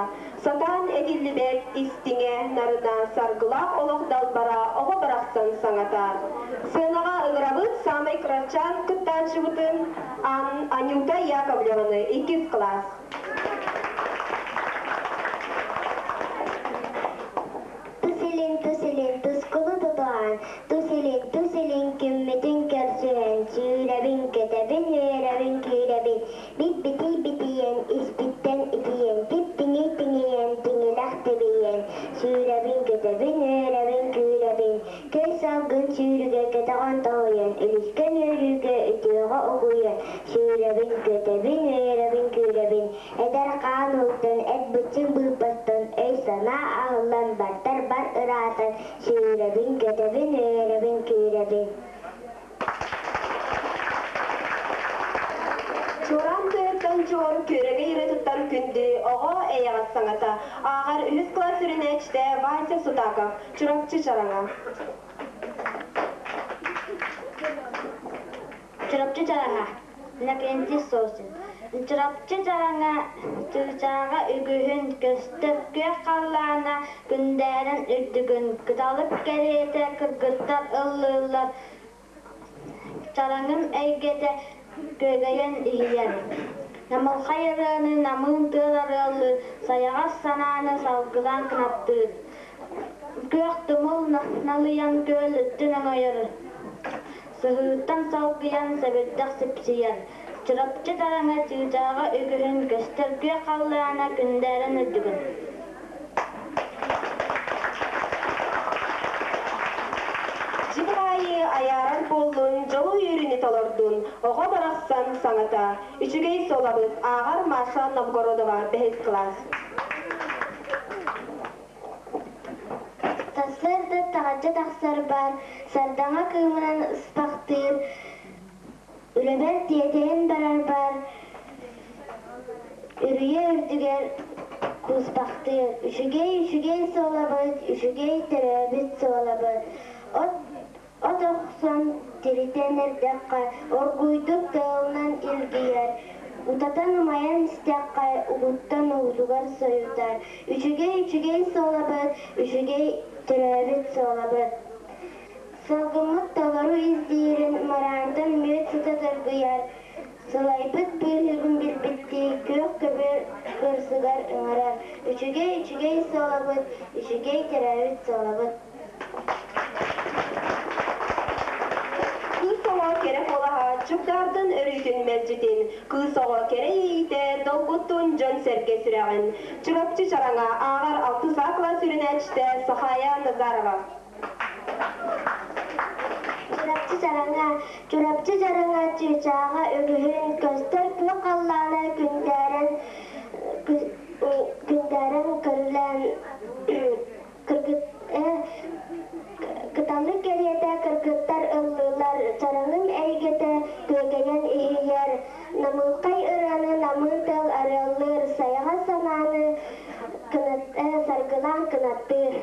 Сатаан этиллибэт истиҥэ, нарына, саргылаах олох далбара оҕо барахсан саҥата. Сыанаҕа ыҥырабыт саамай кырачаан кыттааччыбытын Анюта Яковлеваны, иккис кылаас. Тус илин, тус илин, тускулу тутуһан, тус илин, тус илин күммүтүн көрсүһэн, сүүрэбин, көтөбүн, үөрэбин, күүрэбин, бит-битий битийэн, испиттэн итийэн, тип-тиҥий-тиҥийэн, тиҥилэх тибийэн, сүүрэбин, көтөбүн, үөрэбин, күүрэбин, көй салгын сүүрүгэ көтөҕөн тоһуйан, үлүскэн үөрүүгэ үтүөҕэ угуйан, сүүрэбин, көтөбүн, үөрэбин, күүрэбин, Эдэр хаан уһуктан, эт быччыҥ быыппастан, өй-санаа аһыллан, бартар бар ыраатан, сүүрэбин, көтөбүн, үөрэбин, күүрэбин. Чуораан тыаһыттан чуор, күөрэгэй ырыатыттан күндү, оҕо эйэҕэс саҥата. Ааҕар үһүс кылаас сүрүнээччитэ Вася Сутаков, Чурапчы Чараҥа. Чурапчы Чараҥа, Иннокентий Сосин. Чурапчы Чараҥа чыычааҕа үгүһүн көстөр күөх халлаана күндээрэн үрдүгүн кыталык кэриэтэ кыргыттар ыллыыллар Чараҥым эйгэтэ күөгэйэн иһийэр. Намылхай ырыаны намыын тыал арыаллыыр, сайаҕас санааны салгылаан кынаттыыр. Күөх тумул налыйан күөл үрдүн өҥөйөр, сыһыыттан салгыйан сэбирдэх сипсийэр. Чурапчы тараҥа чыычааҕа үгүһүн көстөр күөх халлаана күндээрэн үрдүгүн. Дьиҥ аайы айаарар буоллун, дьолу үөрүүнү толордун, оҕо барахсан саҥата. Үчүгэй суолабыт, ааҕар Маша Новгородова, бэһис кылаас. Сарсыарда таһырдьа тахсарбар сардаҥа кыымынан ыспахтыыр, үлэбэр тиэтэйэн барарбар үрүйэ үрдүгэр кууспахтыыр. Үчүгэй үчүгэй суолабыт, үчүгэй төрөөбүт суолабыт. От От охсон тиритэн эрдэххэ, оргууйдук тыалынан илгийэр, утатан умайан истэххэ, угуттан уутугар сойутар. Үчүгэй үчүгэй суолабыт, үчүгэй төрөөбүт суолабыт. Салгыммыт толору издиирин мыраантан мүөт сыта дыргыйар, сылайбыт быыһыгын билбиттии күөх көбүөр кырсыгар ыҥырар. Үчүгэй үчүгэй суолабыт, үчүгэй төрөөбүт суолабыт. Кыыс оҕо кэрэ куолаһа чугдаардын өрүүтүн мэлдьитин, кыыс оҕо кэрэ иэйиитэ долгуттун дьон-сэргэ сүрэҕин. Чурапчы Чараҥа ааҕар алтыс А кылаас үөрэнээччитэ Сахая Назарова. Чурапчы Чараҥа, Чурапчы Чараҥа чыычааҕа үгүһүн көстөр күөх халлаана күндээрэн күндээрэн көрүлээн Кыталык кэриэтэ кыргыттар ыллыыллар, чараҥым эйгэтэ күөгэйэн иһийэр, намылхай ырыаны намыын тыал арыаллыыр, сайаҕас санааны саргылаан кынаттыыр.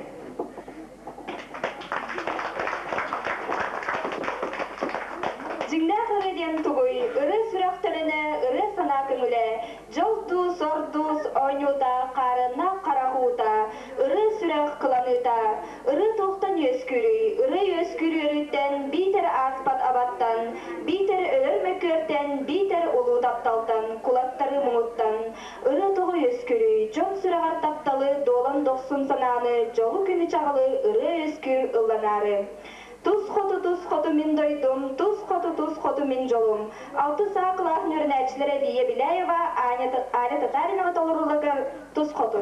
Дьиҥнээх ырыа диэн тугуй? Ырыа сүрэх төлөнө, ырыа санаа көҥүлэ, Дьол дуу, сор дуу оонньуута, хаарыаннаах харах уута, ырыа сүрэх кыланыыта, ырыа туохтан үөскүүрүй, ырыа үөскүүр үөрүүттэн, биитэр ааспат абаттан, биитэр өлөр мөккүөртэн, биитэр улуу тапталтан, кулаттарыы муҥуттан. Ырыа тоҕо үөскүүрүй, дьон сүрэҕэр тапталы, дуолан дохсун санааны, дьолу күнү чаҕылы ырыа үөскүүр ылланаары. Тус хоту, тус хоту мин дойдум, тус хоту, тус хоту мин дьолум. Алтыс А кылааһын үөрэнээччилэрэ Лия Беляева, Аня, Аля Татаринова толорууларыгар тус хоту.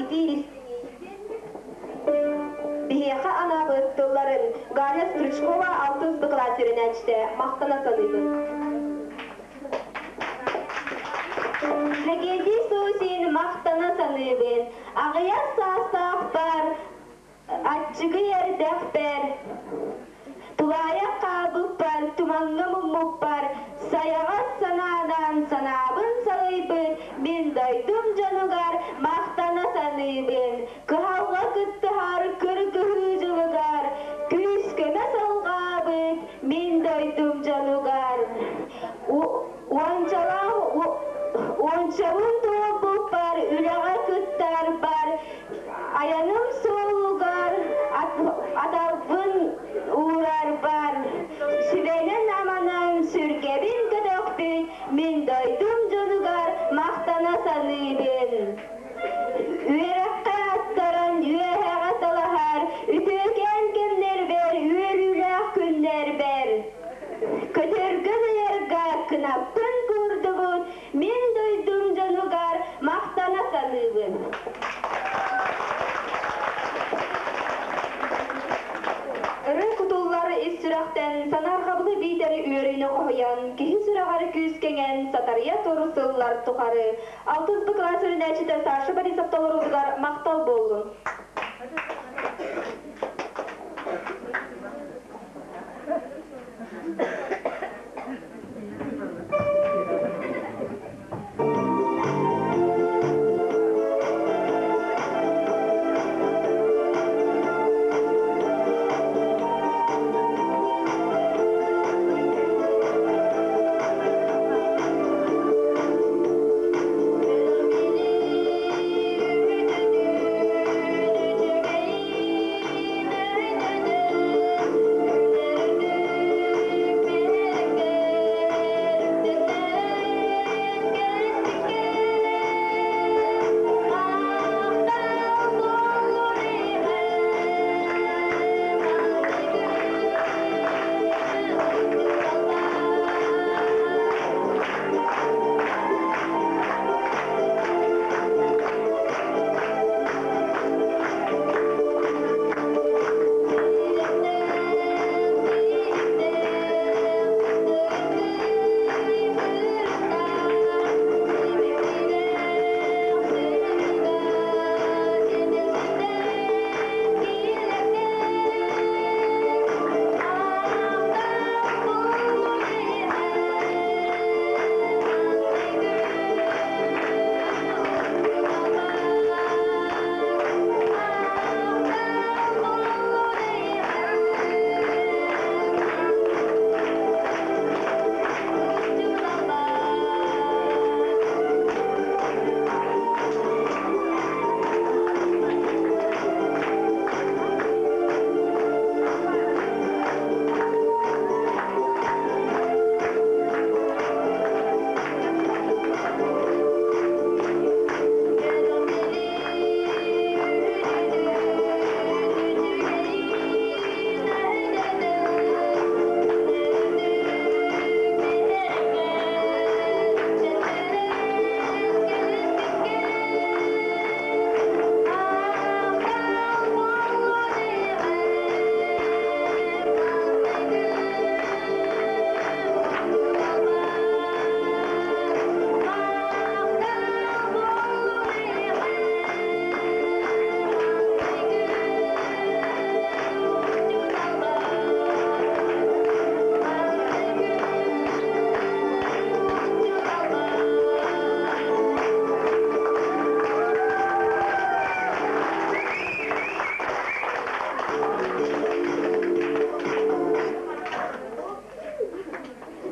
итии истиҥ Биһиэхэ анаабыт тылларын Галя Стручкова алтыс дакылаат үөрэнээччитэ махтана саныыбын. Лэгиэнтий Сусин махтана саныыбын. Аҕыйах саастаахпар, аччыгый эрдэхпэр, тулаайах хаалбыппар, тумаҥҥа муммуппар, сайаҕас санаанан санаабын салайбыт мин дойдум дьонугар махтана саныыбын. Кыһалҕа кыттыһар кыргыһыы дьылыгар күүс-көмө салҕаабыт мин дойдум дьонугар. Уончалаах уончабын туолбуппар үлэҕэ кыттарбар айаным суолугар аталбын уурарбар сүбэнэн-аманан сүргэбин көтөхпүт мин дойдум дьонугар махтана саныыбын. Үөрэххэ аттаран үөһэҕэ талаһар үтүөкээн кэмнэрбэр үөрүүлээх күннэрбэр көтөргө дайарга кынаппын куурдубут мин дойдум дьонугар махтана саныыбын. Ыры кутуллар ис сүрэхтэн санаарҕабылы биитэр үөрүүнү хоһуйан, киһи сүрэҕэр күүс кэҥэн, сатарыйа тур сыллар тухары Алтыс Б кылаас үөрэнээччитэ Саша Борисов толоруутугар махтал буоллун.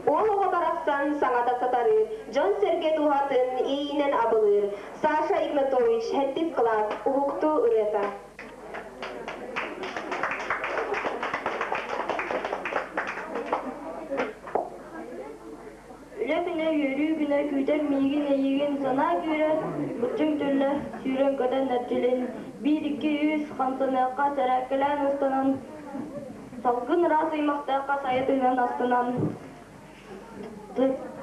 Уол оҕо барахсан саҥата сатарыыр, дьон-сэргэ дууһатын иинэн абылыыр. Саша Игнатович сэттис кылаас уһуктуу ырыата. Үлэ күнэ, үөрүү күнэ, күүтэр миигин эйигин, санаа күүрэр, быччыҥ түллэ, сүүрэн-көтөн эрчилин, биир, икки, үс, хамсаныахха, сэрээккэлээн ыстанан, салгын ыраас ыймахтаахха сайа тыынан астынан,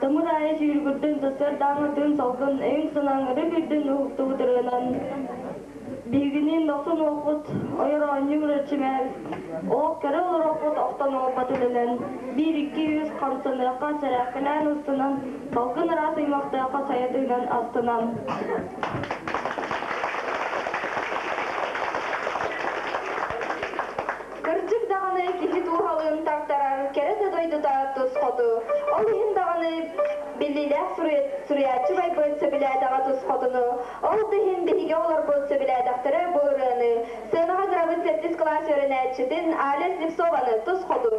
тымыр аайы сүүргүрдүн, сарсыардааҥҥы тыын салгын, өйүҥ-санааҥ өрө күүрдүн уһуктубут ырыанан. Биһигини дохсун уолбут ойор оонньуур эрчимээр, олох кэрэ олоруохпут охтон уолбат үлэнэн, биир икки үс хамсаныахха сэрээккэлээн ыстанан, салгын ыраас ыймахтыахха сайа тыынан астынан. Кырдьык даҕаны киһи дууһалыын тартарар кэрэ да дойдута тус хоту. Ол иһин даҕаны биллиилээх суруйааччы байбыт сөбүлээтэҕэ тус хотуну. Ол да иһин биһиги оҕолорбут сөбүлээтэхтэрэ бу ырыаны. Сыанаҕа ыҥырабыт сэттис кылаас үөрэнээччитин Аля Слепцованы тус хоту.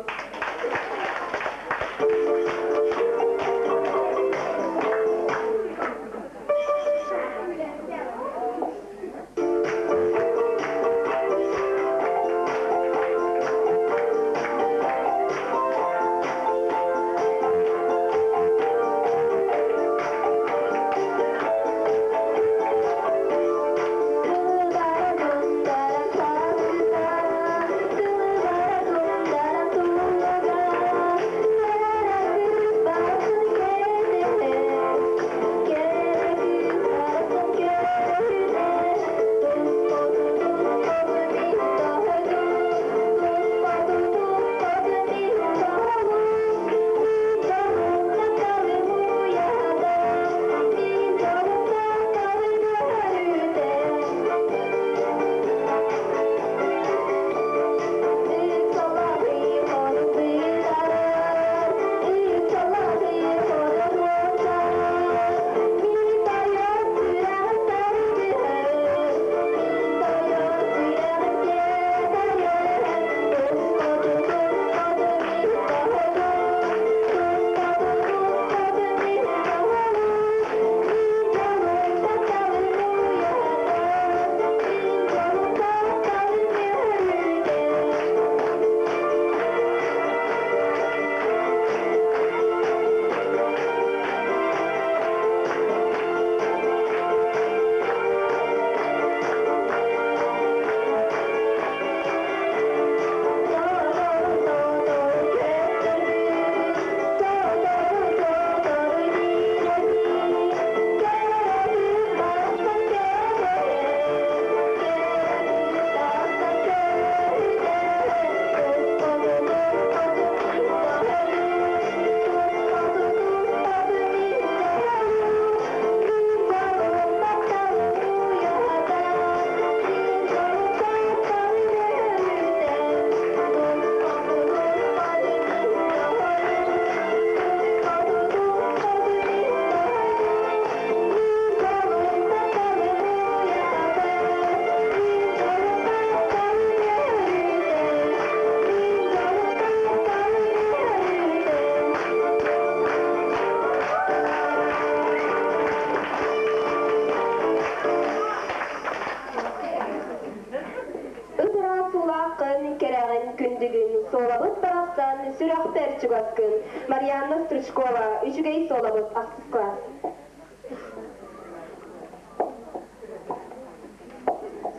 Ытыра сулааххын, кэрэҕин, күндүгүн, суолабыт барахсан, сүрэхпэр чугаскын. Марианна Стручкова, үчүгэй суолабыт ахсыс класс.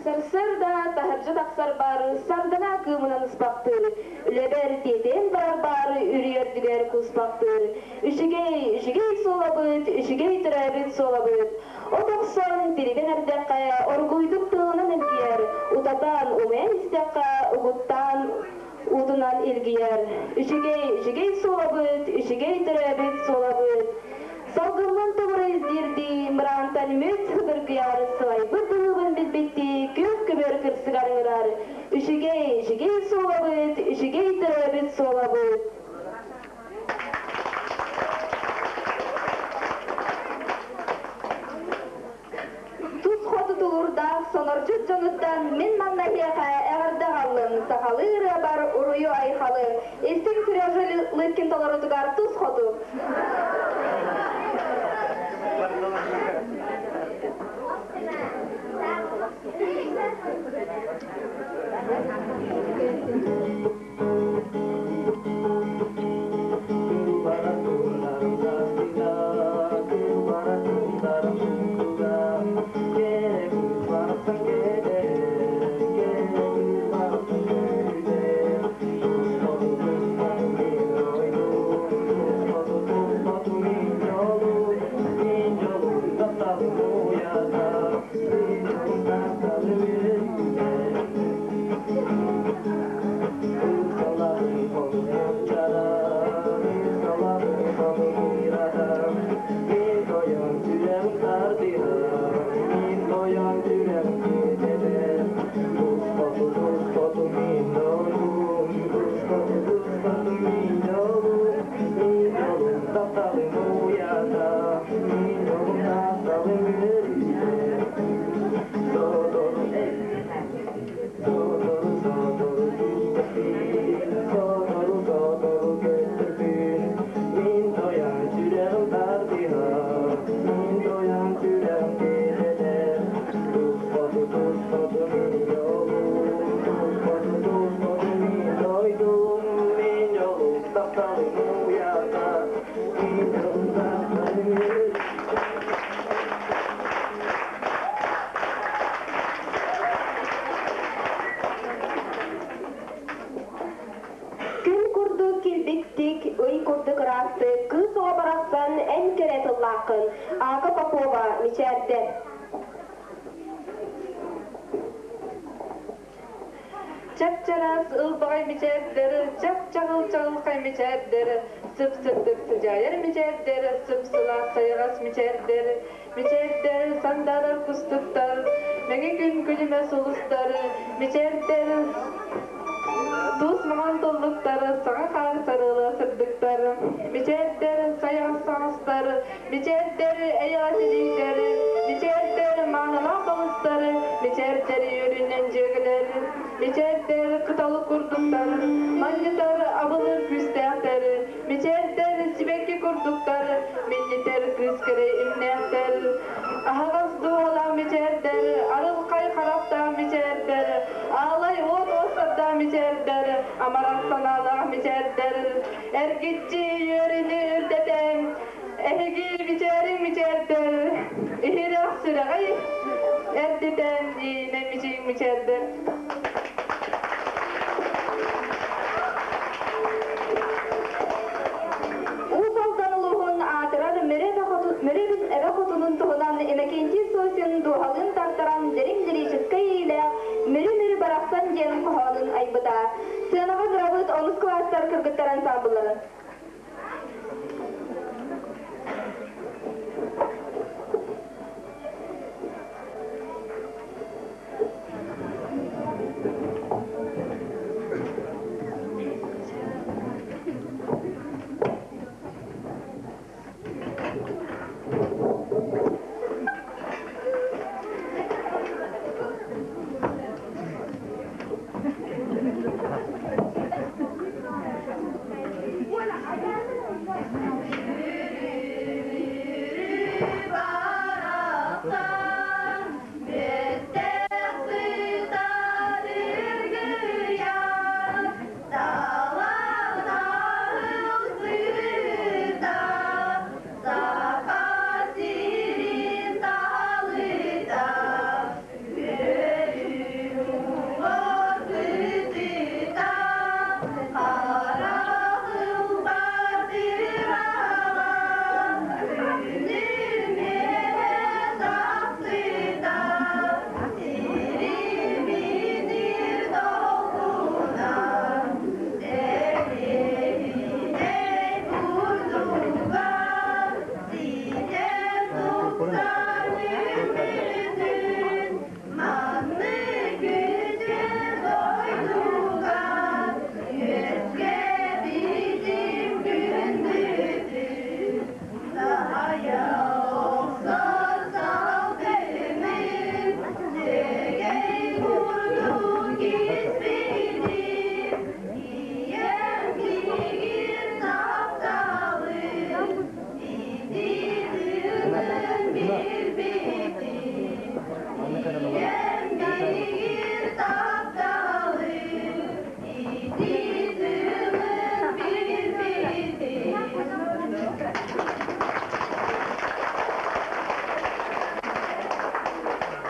Сарсыарда таһырдьа тахсарбар сардана кыымынан ыспахтыыр, үлэбэр тиэтэйэн барарбар үрүйэрдигэр куспахтыыр. Үчүгэй, үчүгэй суолабыт, үчүгэй төрөөбүт суолабыт. От охсон тиритэн эрдэххэ оргууйдук тылынан илгийэр, утатан умайан истэххэ угуттаан уутунан илгийэр. Үчүгэй, үчүгэй суолабыт, үчүгэй төрөөбүт суолабыт. Салгыммын тобура издиирдии, мыраантан мүт сыдыргыйар, сылайбыт быһыыбын билбиттии күөх көбүөр кырсыгар ыҥырар. Үчүгэй, үчүгэй суолабыт, үчүгэй төрөөбүт суолабыт. Тус хоту тулуурдаах сонордьут дьонуттан мин манна эһиэхэ эҕэрдэ аҕаллым. Сахалыы ырыабар уруйу-айхалы. Истиҥ Сережа Лыткин толорутугар тус хоту. Таптал уйата. Күн курдук килбиктик, ый курдук ыраастык, кыыс оҕо барахсан эн кэрэ тыллааххын. Ака Попова, Мичээрдэр. Чап-чараас ылбаҕай мичээрдэр, чап-чаҕыл чаҕылхай мичээрдэр, сып-сырдык сыдьаайар мичээрдэр, сып-сылаас сайаҕас мичээрдэр, мичээрдэр сандаарар кустуктар, мэҥэ күн күлүмэ сулустар, мичээрдэр туус маҥан туллуктар, саҥа хаар сарыала сырдыктар, мичээрдэр сайаҕас саҥастар, мичээрдэр эйэҕэс илиилэр, мичээрдэр маанылаах балыстар, мичээрдэр үөрүнэн дьүөгэлэр, мичээрдэр кыталык курдуктар, манньытар абылыыр күүстээхтэр, мичээрдэр сибэкки курдуктар, минньитэр кыыс кэрэ имнээхтэр, аһаҕас дууһалаах мичээрдэр, арылхай харахтаах мичээрдэр, аалай уот уостардаах мичээрдэр, амарах санаалаах мичээрдэр, эргиччи үөрүүнү үрдэтэн, эһиги мичээриҥ мичээрдэр, иһирэх сүрэҕи эрдитэн, иинэ мичиҥ мичээрдэр. Уус Алдан улууһун аатырар Мүрү эбэ хотунун туһунан Иннокентий Сосин дууһалыын тартаран дириҥ лирическэй иилээх «Мүрү-мүрү барахсан» диэн хоһоонун айбыта. Сыанаҕа ыҥырабыт онус кылаастар кыргыттар ансаамбылларын.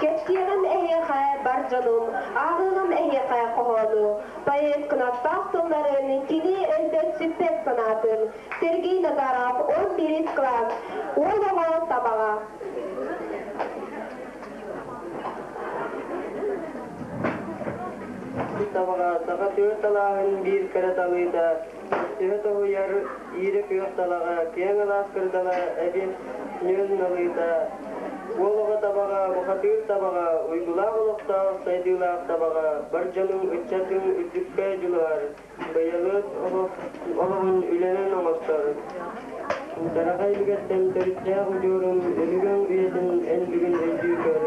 Кэпсиэҕим эһиэхэ бар дьонум, ааҕыаҕым эһиэхэ хоһоону, поэт кынаттаах тылларын, кини өлбөт-сүппэт санаатын. Сергей Назаров, 11 класс, уол оҕо табаҕа. Табаҕа саха түөрт талааһын биир кэрэ талыыта, төһө тоһуйар иирэ күөх талаҕа, киэҥ алаас кырдала эбиэс нүөл налыыта, уол оҕо табаҕа, бухатыыр табаҕа, уйгулаах олохтоох сайдыылаах табаҕа, бар дьонуҥ ыччатыҥ үрдүккэ дьулуһар, быйылыт олоҕун үлэнэн оҥостор. Дараҕай үгэттэн төрүттээх удьуорун, өбүгэҥ үйэтин эн бүгүн өйдүү көр.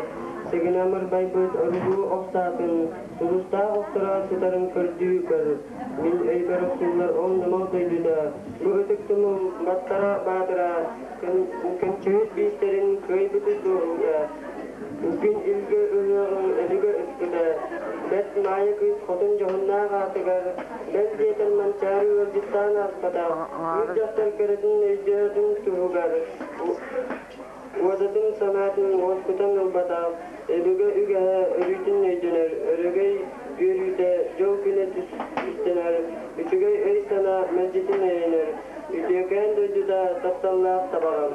Сыгына мырбайбыт оругуу ох саатын, сулустаах охторо сытарын көрдүү көр. Мин өйбөр охсуллар ол номох дойдута, бу ытык тумул баттара баатыра, көнчөһүт биистэрин кыайбыты дуоһута. Күн илгэ ыһыаҕын өбүгэ ыспыта, Бэрт Маайа кыыс хотун дьоһуннаах аатыгар, бэл диэтэр Манчаары ыалдьыттаан ааспатах, кыыс дьахтар кэрэтин өйдөөтүн туһугар, уодатын санаатын уоскутан ылбатах, өбүгэ үгэһэ өрүүтүн өйдөнөр, өрөгөй үөрүүтэ дьол күнэ түстэнэр, үчүгэй өй-санаа мэлдьитин өйөнөр, үтүөкээн дойдута тапталлаах табаҕа.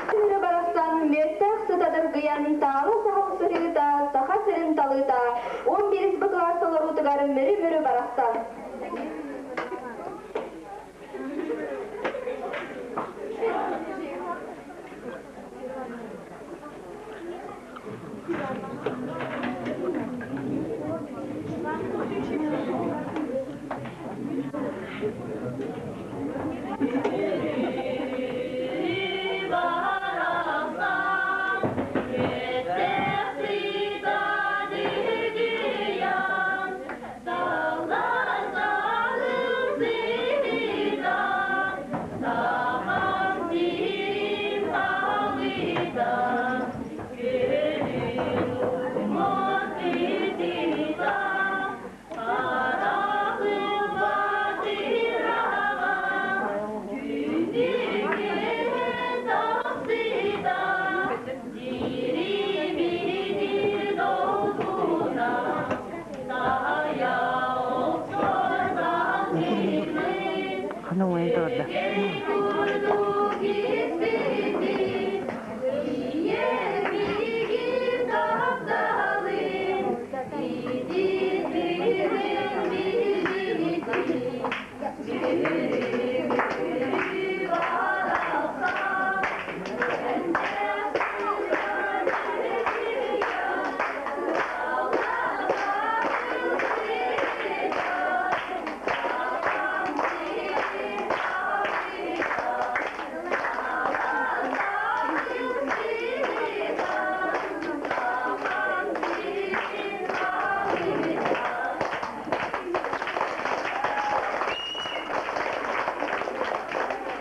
Сири барахсан мүөттээх сыта дыргыйан, таалы саһыл сыһыыта, Саха сирин талыыта, 11 Б кылаас олоруутугар мөрү-мөрү барахсан.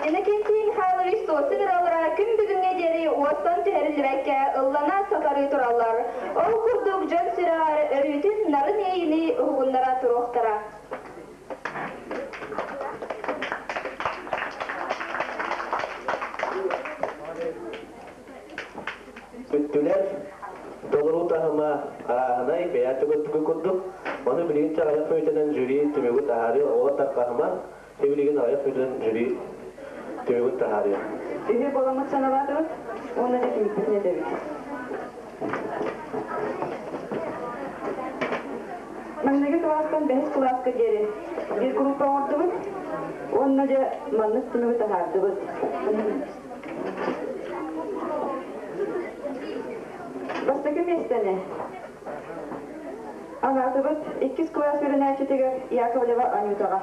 Иннокентий Михайлович суостун ыралара күн бүгүҥҥэ диэри уостан түһэриллибэккэ ыллана сатарыы тураллар. Ол курдук дьон сүрэҕэр өрүүтүн нарын иэйиини уһугуннара туруохтара. Бүттүлэр толору таһыма арааһынай бэйэ түгүртүгү курдук. Ону билигин чаҕайах мүнүүтэнэн жюри түмүгү таһаарыы оҕо тарҕаһыман Билигин аҕыйах мүнүүтэнэн жюри түмүгүн таһаарыа. Үһү буоламмыт саналаатыбыт уонна да түмүкпүтүн этэбит. Маҥнайгы кылаастан бэһис кылааска диэри биир группа оҥордубут уонна дьэ маннык түмүгү таһаардыбыт. Бастакы миэстэни Анаатыбыт иккис кылаас үөрэнээччитигэр Яковлева Анютаҕа.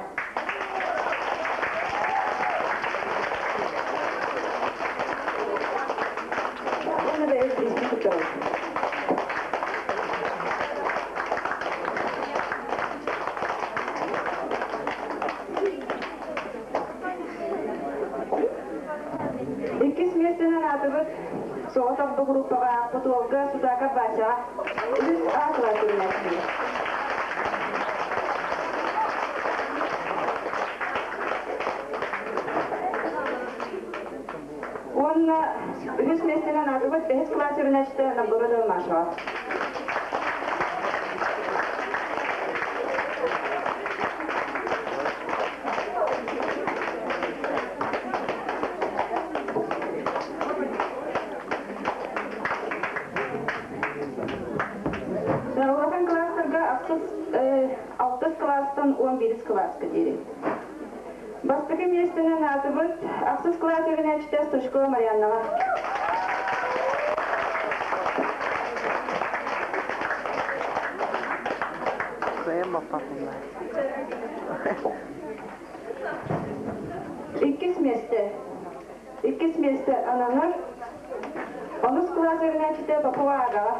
Уонна бэйэбит бириискэ туттарабыт. Иккис миэстэнэн аатыбыт соҕотох бу группаҕа Путуолга Сутаков Васяҕа үһүс А кылаас үөрэнээччитигэр. Уонна үһүс миэстэнэн аатыбыт бэһис кылаас үөрэнээччитэ Новгородова Машаҕа. Улахан кылаастарга ахсыс, алтыс кылаастан 11 кылааска диэри. Бастакы миэстэнэн аатыбыт ахсыс кылаас үөрэнээччитэ Стручкова Марианнаҕа. Иккис миэстэ. Иккис миэстэ ананар. Онус кылаас үөрэнээччитэ Попова Агаҕа.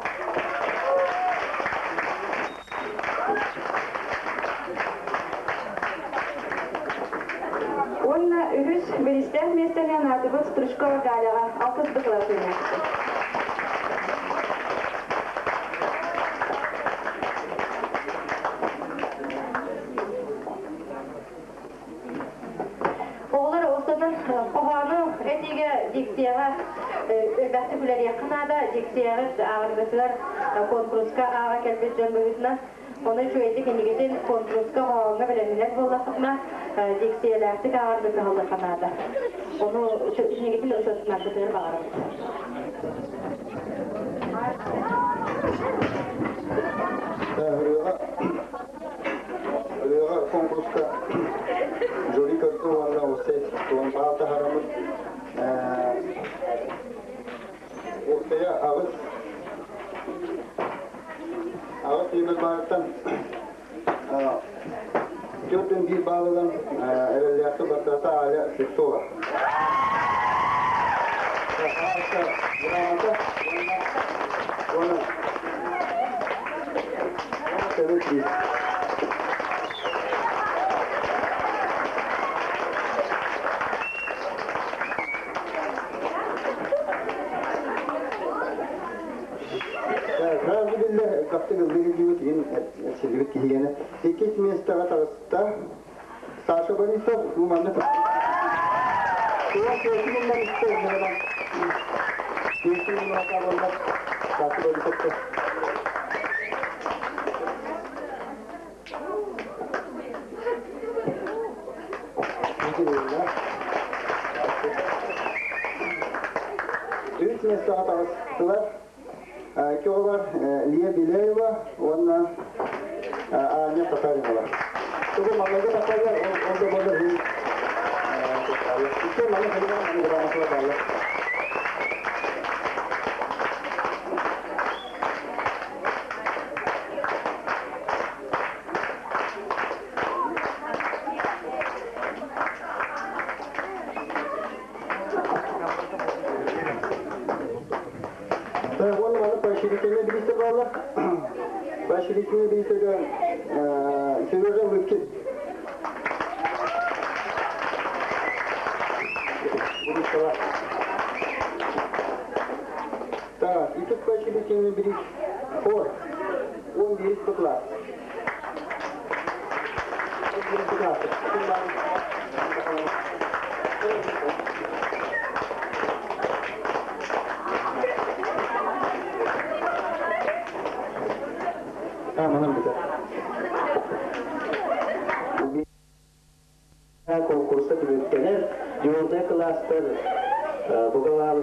Уонна үһүс бириистээх миэстэни анаатыбыт Стручкова Галяҕа алтыс Б кылаас үөрэнээччитэ. кэнникигэ дикцияҕа элбэхтик үлэлиэххэ наада. Дикцияҕыт ааҕаргытыгар конкурска ааҕа кэлбит дьон быһыытынан Ону үчүгэйдик иннигитин конкурска хоһооҥҥо бэлэмнэнэр буоллаххытына, дикциялээхтик ааҕарга кыһаллыахха наада. Ону иннигитин учуоттанаргытыгар баҕарабыт. Ырыаҕа ырыаҕа конкурска жюри көрдө уонна уопсай туон баал таһараммыт уопсайа аҕыс аҕыс нүөмэр баарыттан 41 баалынан эрэллээхтик бастаата Аля Слепцова. Грамота уонна уонна приз. Сразу биллэр элбэхтик ыллыы сылдьыбыт иһин сылдьыбыт киһигэнэ. Иккис миэстэҕэ таҕыста Саша Борисов бу манна Саша Борисов. Үс миэстэҕэ таҕыстылар. Икки оҕолор Лия Беляева уонна Аня Татаринова. Тугу маҥнайгы тахсаллар, ол да буоллар иһин икки манна хөлүгэн грамоталар бааллар. Уонна маны поощрительный бириистэр бааллар. Поощрительный бириистэргэ Сережа Лыткин. Так, икки поощрительный бириис хор. 11 класс. 11 класс. Манан бүтэр. Конкурса түмүктэнэр. Дежурнай кылаастар бугалаабыт.